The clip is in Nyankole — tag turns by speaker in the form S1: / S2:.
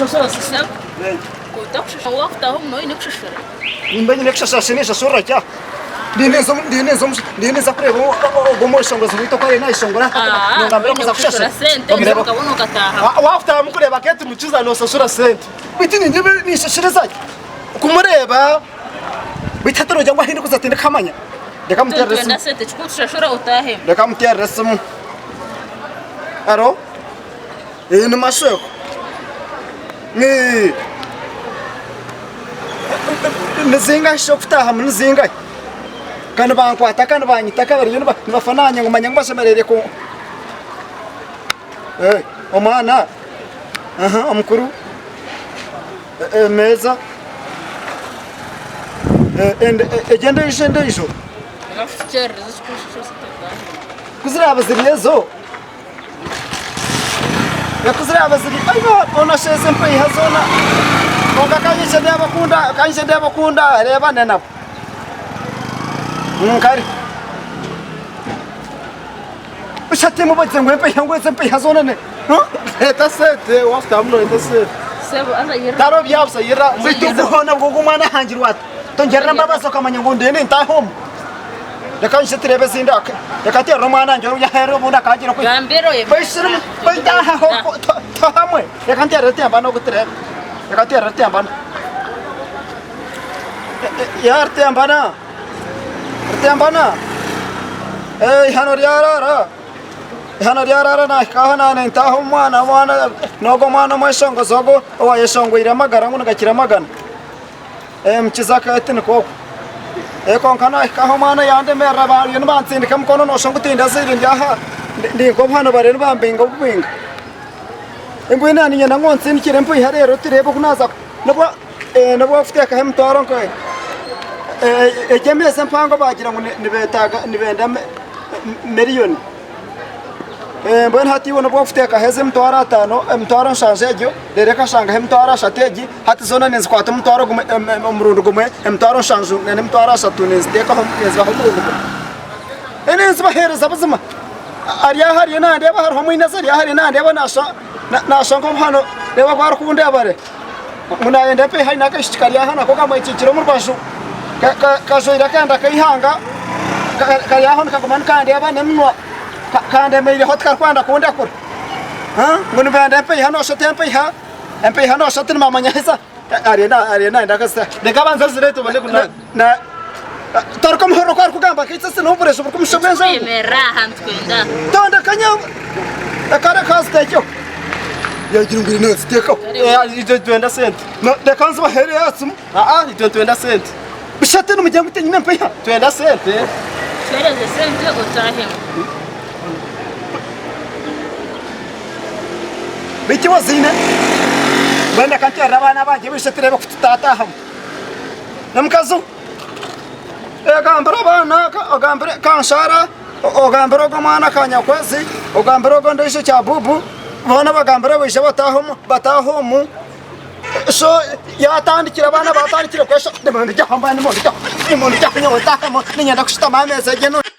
S1: Nishashura
S2: Sebo, otakushashura wakutaho omunwa oine kushashura.
S1: Nimba nyine kushashura shi ninshashurira ki aha? Ndiyo ninza kureeba ogwo omweshongozi waitu oku ariyo nayeshongora
S2: Ah,
S1: nongambira
S2: oine
S1: kuza
S2: kushashura
S1: kushashura.
S2: sente
S1: Bamureeba.
S2: okabona okataaha.
S3: Wakutahamu kureeba Kate Mukiza noshashura sente.
S1: Beitu nindeba ninshashuriza ki?
S3: Kumureeba.
S1: Beitu hati nogira ngu ahu ndikuza tindikuhamanya? Reka muteerere
S2: Twenda
S1: esimu.
S2: sente kikuru tushashure otaahemu.
S1: Reka muteerere esimu. Haro? Ee ni Mashweko. Ee. Nizingahi shi okutaahamu nizingahi? Ka nibankwata ka nibanyita ka bariyo nibafa naanye ngu manya ngu bashemereire ku Ee omwana aha omukuru emeeza egyo endiijo endiijo ku ziraaba ziri ezo ku ziraaba ziri hoona shi ezi empiiha zoona kwonka ka nyije ndeebe ka nyije ndeebe oku ndaareebane nabo kare Busha timubagize ngu empiiha ngu ezi empiiha zoona ni
S3: Reeta sente wakutamu noreeta sente.
S2: Sebo aza yirira.
S3: Taro byabusa yirira.
S1: Beitu ogu hoona bwo ogu omwana ahangirwe ata? Tongyerera embabazi okamanya ngu ndiyo nintaaha omu. Reka nyije tureebe ezindi aka. Reka nteerere omwana wangye oriya aheeru obundi akagira oku.
S2: Gambira oye.
S1: Baishirimu baitaahaho hamwe. Reka nteerere Rutembana ogu tureebe. Reka nteerere Rutembana. Ya Rutembana. Rutembana. Eihano ryaraara. Eihano ryaraara naahika aha naaba nintaaha omu mwana, omwana n'ogwo omwana omweshongozi ogwo owaayeshongoire amagara ngu nigakira amagana. Mukiza Kate nikwo okwo. Kwonka naahika aha omwana yandemerera bariyo nibantsindika emikono nooshusha ngu tindazaire ndi aha ndi nk'obuhano bariyo nibambinga obubinga. Mbwenu naaba niinyenda ngu ontsindikire empiiha reero tureebe oku naaza nobu nobu wakuteekaho emitwaro nka egyo emeeza empango baagira ngu nibeetaaga nibenda miriyoni. Mbwenu hati iwe nobu wakuteekaho ez'emitwaro ataano, emitwaro nshanju egyo, reero ekashangaho emitwaro ashatu egi, hati zoona ninzikwata omutwaro gumwe omurundi gumwe, emitwaro nshanju n'emitwaro ashatu ninziteekaho ninzibaha omurundi gumwe. Ninzibaheereza buzima. Ari aha ariyo nandeeba hariho omwinazi ari aha ariyo nandeeba naashusha naashusha nk'obuhano reeba oku arikundeeba re. Ngu nayenda empiiha aine akaishiki kari aha nako kamwekiikire omu rubaju kajwaire akenda k'eihanga kari aho nikaguma nikandeeba n'eminwa kandemeireho tikarikwenda kundekura. Ngu nibenda empiiha nooshusha oti empiiha, empiiha nooshusha oti nibamanya ahi za ariyo nayenda akazita.
S3: Reka abanze azireete obone kunanka.
S1: Torikumuhurira oku arikugamba nkaitse si n'obureju burikumusha obwengye obu.
S2: Twemerera aha nitwenda.
S1: Tondeka nyowe. Reka reka nziteekeho. Yagira ngu ine nziteekeho.
S3: Itwe nitwenda sente.
S1: Reka nzibahere yaatsimu.
S3: Aa itwe nitwenda sente.
S1: Bishate nimugira ngu tinyine mpiiha.
S3: Twenda sente.
S2: Tuhereze sente otahemu.
S1: Beitu iwe oziine? Mbwenu reka nteerere abaana bangye baije tureebe ku tutaataahamu. N'omukazi Gambira abaana, ogambire Kanshaara, ogambire ogu omwana Kanyakwezi, ogambire ogu ondiijo Kyabubu, boona obagambire baije bataahe omu, bataahe omu. So yaatandikire abaana baatandikire kwesha, nimundugyeho mbwenu nimundugyeho, nimundugyeho nyowe ntaahemu niinyenda kushutama aha meeza egyo enungi.